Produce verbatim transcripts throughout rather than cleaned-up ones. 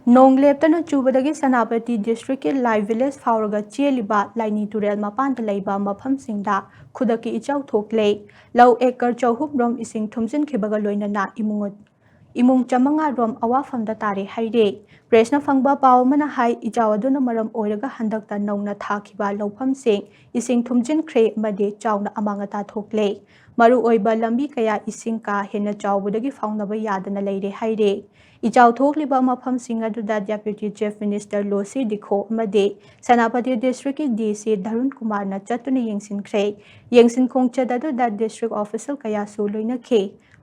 ꯅꯣꯡ ꯂꯦꯞꯇꯅ ꯆꯨꯕꯗꯒꯤ ꯁꯦꯅꯥꯄꯇꯤ ꯗꯤꯁꯇ꯭ꯔꯤꯛꯀꯤ ꯂꯥꯏ ꯚꯤꯂꯦꯖ ꯐꯥꯎꯔꯒ ꯆꯦꯜꯂꯤꯕ ꯂꯥꯏꯅꯤ ꯇꯨꯔꯦꯜ ꯃꯄꯥꯟꯗ ꯂꯩꯕ ꯃꯐꯝꯁꯤꯡꯗ ꯈꯨꯗꯛꯀꯤ ꯏꯆꯥꯎ ꯊꯣꯛꯂꯦ꯫ ꯂꯧ ꯑꯦꯀꯔ ꯆꯍꯨꯝ ꯔꯣꯝ ꯏꯁꯤꯡ ꯊꯨꯝꯖꯤꯟꯈꯤꯕꯒ ꯂꯣꯏꯅꯅ ꯏꯃꯨꯡ ꯏꯃꯨꯡ ꯆꯥꯃꯉꯥ ꯔꯣꯝ ꯑꯋꯥꯐꯝꯗ ꯇꯥꯔꯦ ꯍꯥꯏꯔꯦ꯫ ꯄ꯭ꯔꯦꯁꯅ ꯐꯪꯕ ꯄꯥꯎ ꯑꯃꯅ ꯍꯥꯏ, ꯏꯆꯥꯎ ꯑꯗꯨꯅ ꯃꯔꯝ ꯑꯣꯏꯔꯒ ꯍꯟꯗꯛꯇ ꯅꯧꯅ ꯊꯥꯈꯤꯕ ꯂꯧꯐꯝꯁꯤꯡ ꯏꯁꯤꯡ ꯊꯨꯝꯖꯤꯟꯈ꯭ꯔꯦ ꯑꯃꯗꯤ ꯆꯥꯎꯅ ꯑꯃꯥꯡ ꯑꯇꯥ ꯊꯣꯛꯂꯦ꯫ ꯃꯔꯨꯑꯣꯏꯕ ꯂꯝꯕꯤ ꯀꯌꯥ ꯏꯁꯤꯡ ꯀꯥ ꯍꯦꯟꯅ ꯆꯥꯎꯕꯗꯒꯤ ꯐꯥꯎꯅꯕ ꯌꯥꯗꯅ ꯂꯩꯔꯦ ꯍꯥꯏꯔꯦ꯫ ꯏꯆꯥꯎ ꯊꯣꯛꯂꯤꯕ ꯃꯐꯝꯁꯤꯡ ꯑꯗꯨꯗ Deputy Chief Minister ꯂꯣꯁꯤ ꯗꯤꯈꯣ ꯑꯃꯗꯤ ꯁꯦꯅꯥꯄꯇꯤ ꯗꯤꯁꯇ꯭ꯔꯤꯛꯀꯤ ꯗꯤ ꯁꯤ ꯙꯔꯨꯟ ꯀꯨꯃꯥꯔꯅ ꯆꯠꯇꯨꯅ ꯌꯦꯡꯁꯤꯟꯈ꯭ꯔꯦ꯫ ꯌꯦꯡꯁꯤꯟ ꯈꯣꯡꯆꯠ ꯑꯗꯨꯗ ꯗꯤꯁꯇ꯭ꯔꯤꯛ ꯑꯣꯐꯤꯁꯤꯌꯦꯜ ꯀꯌꯥꯁꯨ ꯂꯣꯏꯅꯈꯤ꯫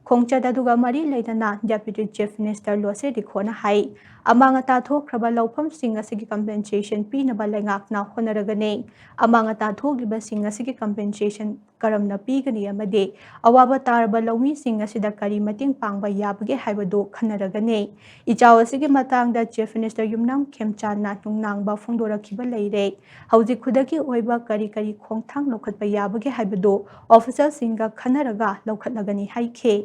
ꯈꯣꯡꯆꯠ ꯑꯗꯨꯒ ꯃꯔꯤ ꯂꯩꯅꯅ Deputy Chief Minister ꯂꯣꯁꯦ ꯗꯤꯈꯣꯅ ꯍꯥꯏ, ꯑꯃꯥꯡ ꯑꯇꯥ ꯊꯣꯛꯈ꯭ꯔꯕ ꯂꯧꯐꯝꯁꯤꯡ ꯑꯁꯤꯒꯤ compensation ꯄꯤꯅꯕ ꯂꯩꯉꯥꯛꯅ ꯍꯣꯠꯅꯔꯒꯅꯤ꯫ ꯑꯃꯥꯡ ꯑꯇꯥ ꯊꯣꯛꯂꯤꯕꯁꯤꯡ ꯑꯁꯤꯒꯤ compensation ꯀꯔꯝꯅ ꯄꯤꯒꯅꯤ ꯑꯃꯗꯤ ꯑꯋꯥꯕ ꯇꯥꯔꯕ ꯂꯧꯃꯤꯁꯤꯡ ꯑꯁꯤꯗ ꯀꯔꯤ ꯃꯇꯦꯡ ꯄꯥꯡꯕ ꯌꯥꯕꯒꯦ ꯍꯥꯏꯕꯗꯨ ꯈꯟꯅꯔꯒꯅꯤ꯫ ꯏꯆꯥꯎ ꯑꯁꯤꯒꯤ ꯃꯇꯥꯡꯗ Chief Minister ꯌꯨꯝꯅꯥꯝ ꯈꯦꯝꯆꯥꯟꯅ ꯅꯨꯡꯅꯥꯡꯕ ꯐꯣꯡꯗꯣꯔꯛꯈꯤꯕ ꯂꯩꯔꯦ꯫ ꯍꯧꯖꯤꯛ ꯈꯨꯗꯛꯀꯤ ꯑꯣꯏꯕ ꯀꯔꯤ ꯀꯔꯤ ꯈꯣꯡꯊꯥꯡ ꯂꯧꯈꯠꯄ ꯌꯥꯕꯒꯦ ꯍꯥꯏꯕꯗꯨ ꯑꯣꯐꯤꯁꯤꯌꯦꯜꯁꯤꯡꯒ ꯈꯟꯅꯔꯒ ꯂꯧꯈꯠꯂꯒꯅꯤ ꯍꯥꯏꯈꯤ꯫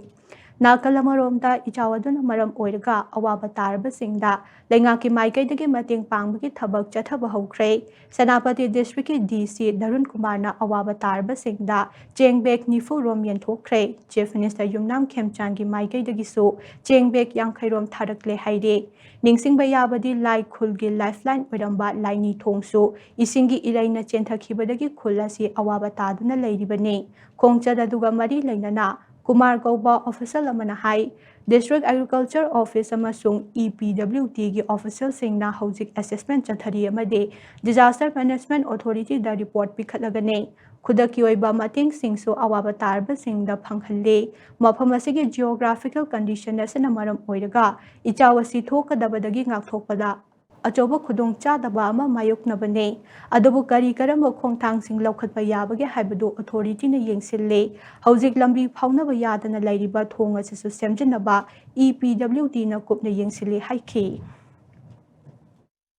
ꯅꯥꯀꯜ ꯑꯃꯔꯣꯝꯗ, ꯏꯆꯥꯎ ꯑꯗꯨꯅ ꯃꯔꯝ ꯑꯣꯏꯔꯒ ꯑꯋꯥꯕ ꯇꯥꯔꯕꯁꯤꯡꯗ ꯂꯩꯉꯥꯛꯀꯤ ꯃꯥꯏꯀꯩꯗꯒꯤ ꯃꯇꯦꯡ ꯄꯥꯡꯕꯒꯤ ꯊꯕꯛ ꯆꯠꯊꯕ ꯍꯧꯈ꯭ꯔꯦ꯫ ꯁꯦꯅꯥꯄꯇꯤ ꯗꯤꯁꯇ꯭ꯔꯤꯛꯀꯤ ꯗꯤ ꯁꯤ ꯙꯔꯨꯟ ꯀꯨꯃꯥꯔꯅ ꯑꯋꯥꯕ ꯇꯥꯔꯕꯁꯤꯡꯗ ꯆꯦꯡ ꯕꯦꯒ ꯅꯤꯐꯨ ꯔꯣꯝ ꯌꯦꯟꯊꯣꯛꯈ꯭ꯔꯦ꯫ Chief Minister ꯌꯨꯝꯅꯥꯝ ꯈꯦꯝꯆꯥꯟꯒꯤ ꯃꯥꯏꯀꯩꯗꯒꯤꯁꯨ ꯆꯦꯡ ꯕꯦꯒ ꯌꯥꯡꯈꯩ ꯔꯣꯝ ꯊꯥꯔꯛꯂꯦ ꯍꯥꯏꯔꯤ꯫ ꯅꯤꯡꯁꯤꯡꯕ ꯌꯥꯕꯗꯤ, ꯂꯥꯏ ꯈꯨꯜꯒꯤ lifeline ꯑꯣꯏꯔꯝꯕ ꯂꯥꯏꯅꯤ ꯊꯣꯡꯁꯨ ꯏꯁꯤꯡꯒꯤ ꯏꯔꯩꯅ ꯆꯦꯟꯊꯈꯤꯕꯗꯒꯤ ꯈꯨꯜ ꯑꯁꯤ ꯑꯋꯥꯕ ꯇꯥꯗꯨꯅ ꯂꯩꯔꯤꯕꯅꯤ꯫ ꯈꯣꯡꯆꯠ ꯑꯗꯨꯒ ꯃꯔꯤ ꯂꯩꯅꯅ ꯀꯨꯃꯥꯔ ꯀꯧꯕ ꯑꯣꯐꯤꯁꯤꯌꯦꯜ ꯑꯃꯅ ꯍꯥꯏ, District Agriculture Office ꯑꯃꯁꯨꯡ E P W Dꯒꯤ ꯑꯣꯐꯤꯁꯤꯌꯦꯜꯁꯤꯡꯅ ꯍꯧꯖꯤꯛ assessment ꯆꯠꯊꯔꯤ ꯑꯃꯗꯤ Disaster Management Authorityꯗ report ꯄꯤꯈꯠꯂꯒꯅꯤ꯫ ꯈꯨꯗꯛꯀꯤ ꯑꯣꯏꯕ ꯃꯇꯦꯡꯁꯤꯡꯁꯨ ꯑꯋꯥꯕ ꯇꯥꯔꯕꯁꯤꯡꯗ ꯐꯪꯍꯜꯂꯤ꯫ ꯃꯐꯝ ꯑꯁꯤꯒꯤ geographical condition ꯑꯁꯤꯅ ꯃꯔꯝ ꯑꯣꯏꯔꯒ ꯏꯆꯥꯎ ꯑꯁꯤ ꯊꯣꯛꯀꯗꯕꯗꯒꯤ ꯉꯥꯛꯊꯣꯛꯄꯗ ꯑꯆꯧꯕ ꯈꯨꯗꯣꯡꯆꯥꯗꯕ ꯑꯃ ꯃꯥꯌꯣꯛꯅꯕꯅꯤ꯫ ꯑꯗꯨꯕꯨ ꯀꯔꯤ ꯀꯔꯝꯕ ꯈꯣꯡꯊꯥꯡꯁꯤꯡ ꯂꯧꯈꯠꯄ ꯌꯥꯕꯒꯦ ꯍꯥꯏꯕꯗꯨ authorityꯅ ꯌꯦꯡꯁꯤꯜꯂꯤ꯫ ꯍꯧꯖꯤꯛ ꯂꯝꯕꯤ ꯐꯥꯎꯅꯕ ꯌꯥꯗꯅ ꯂꯩꯔꯤꯕ ꯊꯣꯡ ꯑꯁꯤꯁꯨ ꯁꯦꯝꯖꯤꯟꯅꯕ E P W Dꯅ ꯀꯨꯞꯅ ꯌꯦꯡꯁꯤꯜꯂꯤ ꯍꯥꯏꯈꯤ꯫